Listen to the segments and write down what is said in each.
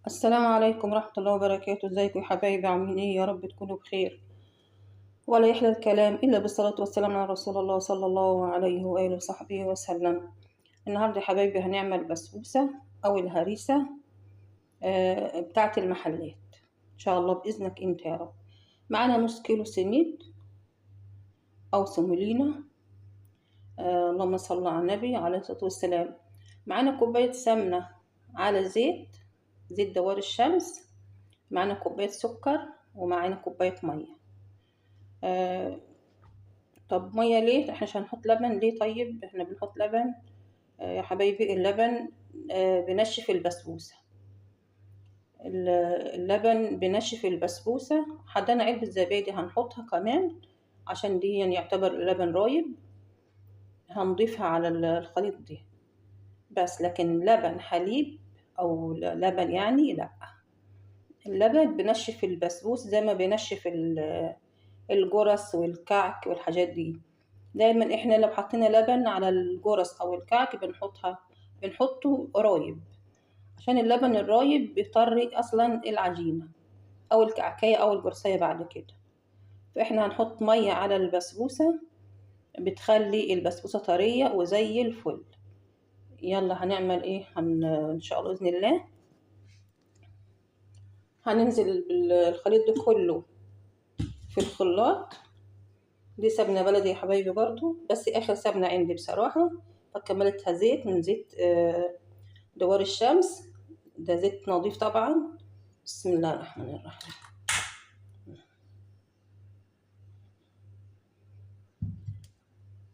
السلام عليكم ورحمة الله وبركاته. ازيكم يا حبايبي؟ عاملين ايه؟ يا رب تكونوا بخير. ولا يحلى الكلام إلا بالصلاة والسلام على رسول الله صلى الله عليه وآله وصحبه وسلم. النهاردة يا حبايبي هنعمل بسبوسة أو الهريسة بتاعة المحلات إن شاء الله بإذنك أنت يا رب. معانا نص كيلو سميد أو سمولينا، اللهم صل على النبي عليه الصلاة والسلام. معانا كوباية سمنة على زيت دوار الشمس، معانا كوباية سكر، ومعانا كوباية مية. طب مية ليه؟ احنا مش هنحط لبن ليه؟ طيب احنا بنحط لبن يا حبايبي. اللبن بنشف البسبوسة، اللبن بنشف البسبوسة. حدانا علبة زبادي هنحطها كمان عشان دي يعني يعتبر لبن رايب، هنضيفها على الخليط دي بس. لكن لبن حليب او لبن يعني لا، اللبن بنشف البسبوس زي ما بنشف الجرس والكعك والحاجات دي. دايما احنا لو حطينا لبن على الجرس او الكعك بنحطه رايب، عشان اللبن الرايب بيطري اصلا العجينة او الكعكية او الجرسية بعد كده. فاحنا هنحط مية على البسبوسة بتخلي البسبوسة طرية وزي الفل. يلا هنعمل ايه؟ ان شاء الله باذن الله هننزل بالخليط ده كله في الخلاط. دي سمنه بلدي يا حبايبي برضو، بس اخر سمنه عندي بصراحة، فكملتها زيت من زيت دوار الشمس، ده زيت نظيف طبعا. بسم الله الرحمن الرحيم.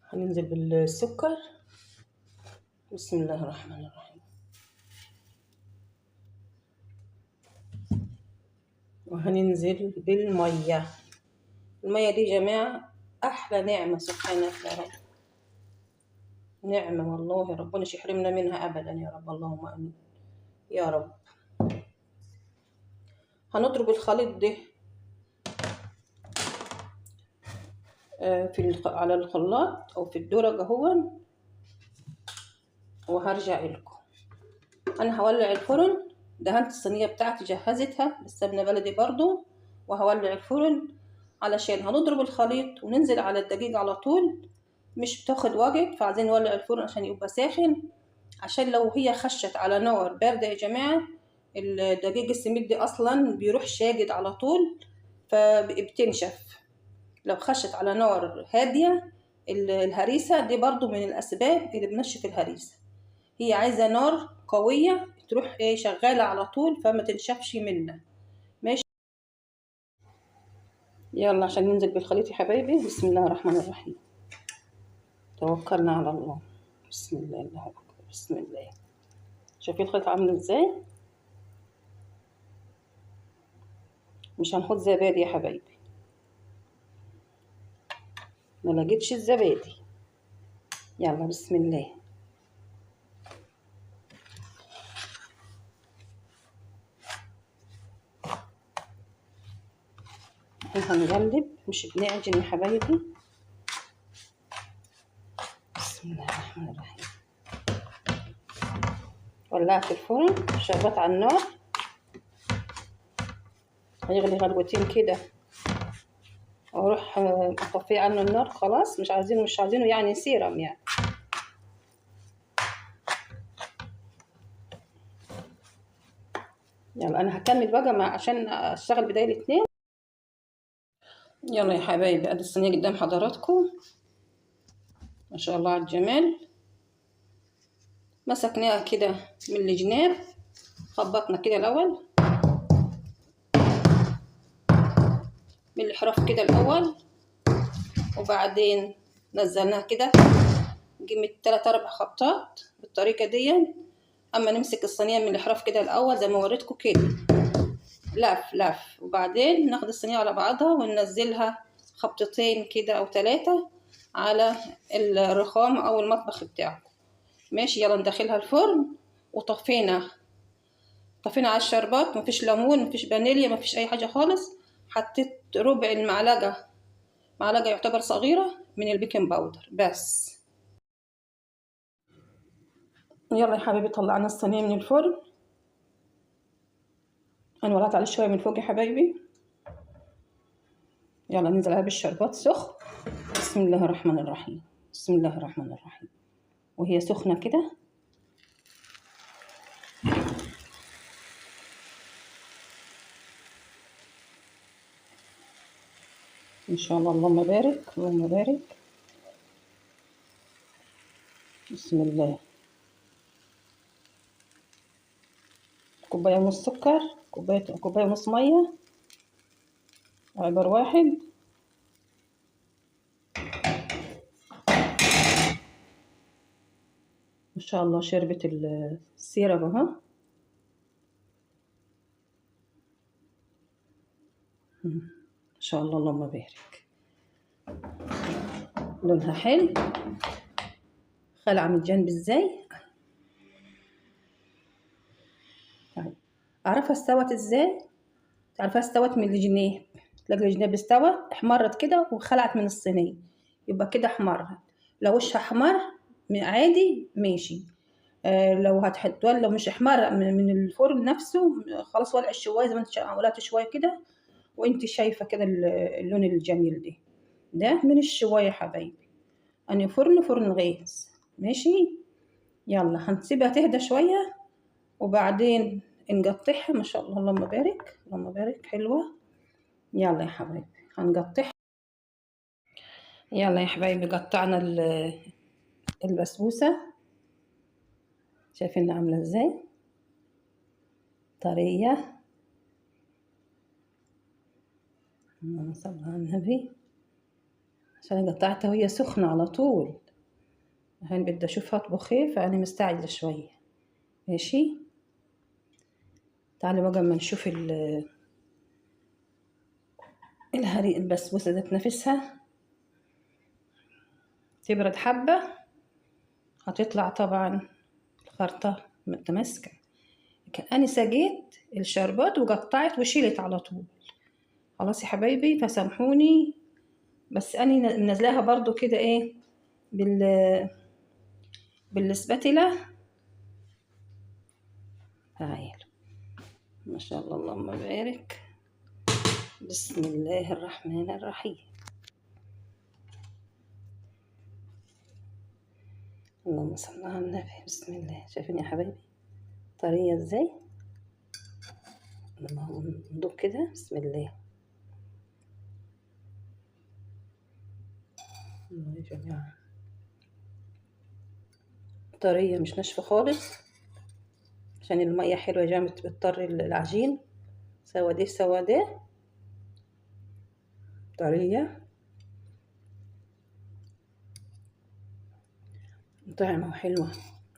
هننزل بالسكر، بسم الله الرحمن الرحيم، وهننزل بالمية. المية دي يا جماعة احلى نعمه، سبحانك يا رب، نعمه والله، ربنا مش يحرمنا منها ابدا يا رب، اللهم امين يا رب. هنضرب الخليط ده في على الخلاط او في الدرج اهو، وهرجع لكم. انا هولع الفرن، دهنت الصينية بتاعتي جهزتها بالسمنه بلدي برضو، وهولع الفرن علشان هنضرب الخليط وننزل على الدقيق على طول، مش بتاخد وقت، فعايزين نولع الفرن عشان يبقى ساخن، عشان لو هي خشت على نار باردة يا جماعة الدقيق السميد دي اصلا بيروح شاجد على طول فبتنشف. لو خشت على نار هادية الهريسه دي برضو من الاسباب اللي بنشف الهريسه، هي عايزه نار قوية تروح ايه شغالة على طول فما تنشفش منها. ماشي، يلا عشان ننزل بالخليط يا حبايبي. بسم الله الرحمن الرحيم، توكلنا على الله، بسم الله، الله اكبر، بسم الله. شايفين الخليط عامل ازاي؟ مش هنحط زبادي يا حبايبي، ما لقيتش الزبادي. يلا بسم الله. هنقلب، مش بنعجن يا حبايبي. بسم الله الرحمن الرحيم. ولعت الفرن، شغلت على النار، هيغلي غلوتين كده واروح اطفيه عنه النار، خلاص مش عايزينه، مش عايزينه يعني سيرم يعني. يلا انا هكمل بقى مع عشان اشتغل بداية الاتنين. يلا يا حبايبي، ادي الصينية قدام حضراتكم، ما شاء الله على الجمال. مسكناها كده من الجناب، خبطنا كده الاول من الحرف كده الاول، وبعدين نزلناها كده قيمة 3 4 خبطات بالطريقة دي. اما نمسك الصينية من الحرف كده الاول زي ما وريتكم كده، لف لف، وبعدين ناخد الصينية على بعضها وننزلها خبطتين كده او 3 على الرخام او المطبخ بتاعكم. ماشي، يلا ندخلها الفرن. وطفينا طفينا على الشربات، مفيش ليمون، مفيش فانيليا، مفيش اي حاجة خالص. حطيت ربع المعلقة، معلقه يعتبر صغيرة من ال baking powder بس. يلا يا حبايبي طلعنا الصينية من الفرن. انا ولعت عليه شوية من فوق يا حبايبي. يلا ننزل عليها بالشربات سخن. بسم الله الرحمن الرحيم، بسم الله الرحمن الرحيم. وهي سخنة كده ان شاء الله. اللهم بارك، اللهم بارك. بسم الله. كوباية ونص سكر، كوباية ونص مية، عبر واحد. ما شاء الله شربت السيرب اهو. ما شاء الله، اللهم بارك. لونها حلو، خلع من الجنب ازاي. طيب اعرفها استوت ازاي؟ تعرفها استوت من الجناب، تلاقي الجناب استوى، احمرت كده وخلعت من الصينية، يبقى كده احمرت. لو وشها احمر عادي ماشي، لو هتحط، لو مش احمر من الفرن نفسه خلاص ولع الشوايه زي ما انت ولعت شوية كده، وانت شايفه كده اللون الجميل ده من الشوايه يا حبايبي. انا فرن غاز ماشي. يلا هنسيبها تهدى شوية وبعدين نقطعها. ما شاء الله، اللهم بارك، اللهم بارك، حلوة. يلا يا حبايبي هنقطعها. يلا يا حبايبي قطعنا البسبوسه، شايفين عامله ازاي؟ طرية. اللهم صل على النبي. عشان قطعتها وهي سخنة على طول، هان بدي اشوفها اطبخ ايه، فانا مستعجلة شوية ماشي. تعالوا بقى اما نشوف الهري البسبوسه ذات نفسها تبرد حبه، هتطلع طبعا الخرطة متماسكة. كأني سجيت الشربات وقطعت وشيلت على طول. خلاص يا حبايبي فسامحوني، بس أنا منزلاها برضو كده ايه بالسباتيلا. تعالوا ما شاء الله، اللهم بارك. بسم الله الرحمن الرحيم. اللهم صل على النبي. بسم الله. شايفين يا حبايبي طرية ازاي؟ اللهم ندوق كده. بسم الله. الله يا جماعة طرية مش ناشفة خالص، عشان المية حلوة يا جماعة بتطري العجين. سوا ده سوا ده، طرية طعمه حلوة،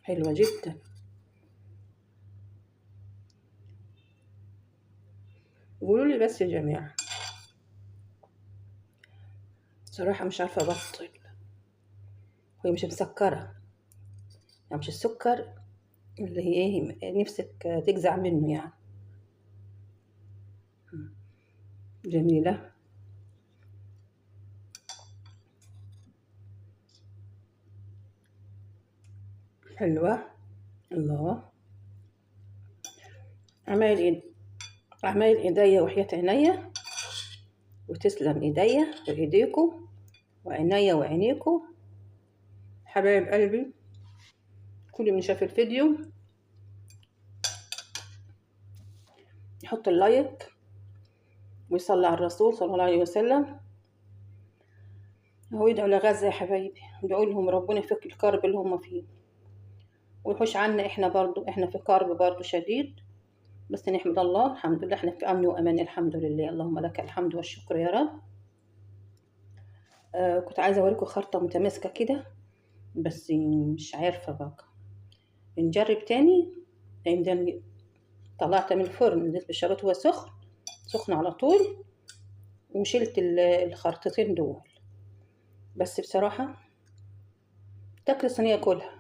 حلوة جدا. قولوا لي بس يا جماعة، صراحة مش عارفة أبطل، وهي مش مسكرة، يعني مش السكر اللي هي ايه نفسك تجزع منه يعني. جميلة. حلوة. الله، عمايل ايديا وحياة عينيا، وتسلم ايديا وايديكو وعينيا وعينيكو حبايب قلبي. كل من شاف الفيديو يحط اللايك ويصلي على الرسول صلى الله عليه وسلم، هو يدعو لغزة يا حبايبي، ادعوا لهم ربنا يفك الكرب اللي هم فيه ويحوش عنا. احنا برضو احنا في كرب برضو شديد، بس نحمد الله الحمد لله احنا في امن وامان الحمد لله. اللهم لك الحمد والشكر يا رب. كنت عايزه اوريكم خرطه متماسكة كده، بس مش عارفه بقى نجرب تاني. لان طلعت من الفرن نزلت بالشربات وهو سخن سخن على طول، وشلت الخرطتين دول. بس بصراحة تاكل الصينية كلها.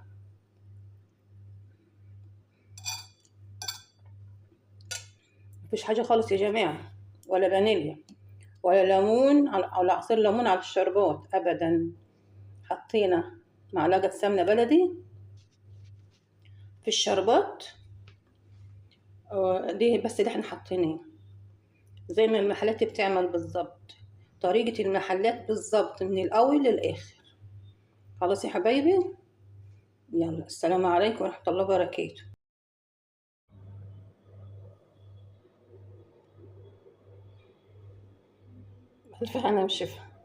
مفيش حاجة خالص يا جماعة، ولا فانيليا ولا ليمون ولا عصير ليمون على الشربات ابدا. حطينا معلقه سمنه بلدي في الشربات، دي بس اللي احنا حاطيناه زي ما المحلات بتعمل بالظبط، طريقة المحلات بالظبط من الأول للآخر. خلاص يا حبايبي، يلا السلام عليكم ورحمة الله وبركاته. ألف هنا وشفا.